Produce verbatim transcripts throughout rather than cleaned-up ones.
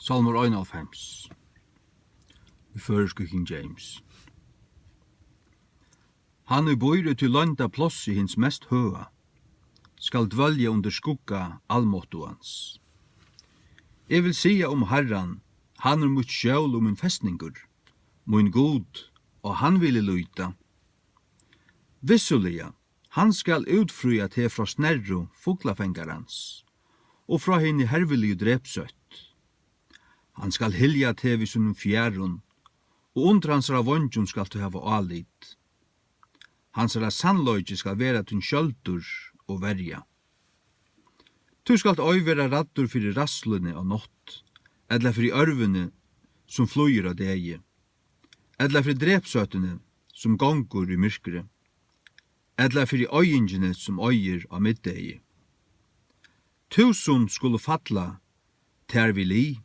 Sálmur einoghálvfems, í føroysku King James. Hann, ið býr í tí loynda plássi hins mest høga, skal dvølja undir skugga Almáttugans. Eg vil siga um Harran: Hann er mítt skjól og mín festningur, mín Gud, á hann vil eg líta. Vissuliga, hann skal útfría teg frá snerru fuglafengarans og frá hini herviligu drepsótt. Hann skal hylja teg við sínum fjaðrum, og undir hansara veingjum skalt tú hava álit. Hansara sannleiki skal vera tín skjøldur og verja. Tú skalt ei vera ræddur fyri ræðsluni á nátt, ella fyri ørvini, sum flýgur á degi, ella fyri drepsóttini, sum gongur í myrkri, ella fyri oyðingini, sum oyðir á middegi. Túsund skulu falla tær við lið,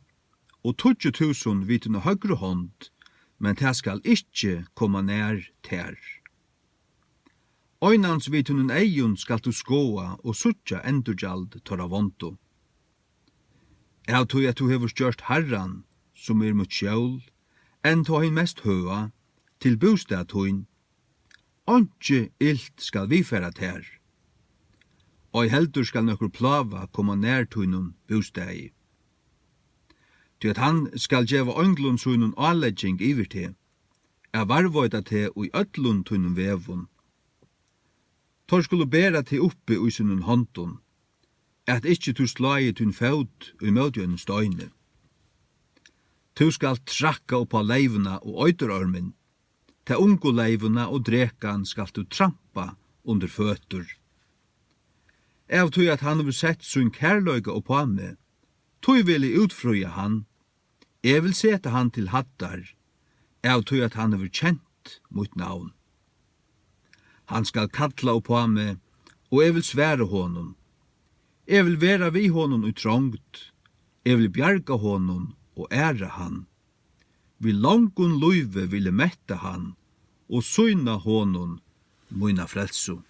og tíggju túsund við tína høgru hond, men tað skal ikki koma nær tær. Einans við tínum eygum skalt tú skoða og síggja endurgjald teirra vondu. Av tí at tú hevur gjørt Harran, sum er mítt skjól, enn tá hin mest høga, til bústað tín, einki ilt skal viðfara tær, ei heldur skal nøkur plága koma nær tínum bústaði. Tí at hann skal geva einglum sínum álegging yvir teg, at varðveita teg í øllum tínum vegum. Teir skulu bera teg uppi í sínum hondum, at ikki tú slái tín fót ímóti einum steini. Tú skalt trakka upp á leyvuna og eiturormin, ta ungu leyvuna og drekan skalt tú trampa undir føtur. Av tí at hann hevur sett sín kærleika uppá meg, tí vil eg útfría hann. Eg vil seta hann til hæddar, av tí at hann hevur kent mítt navn. Hann skal kalla uppá meg, og eg vil svara honum. Eg vil vera við honum í trongd, eg vil bjarga honum og æra hann. Við longum lívi vil eg metta hann og sýna honum mína frelsu.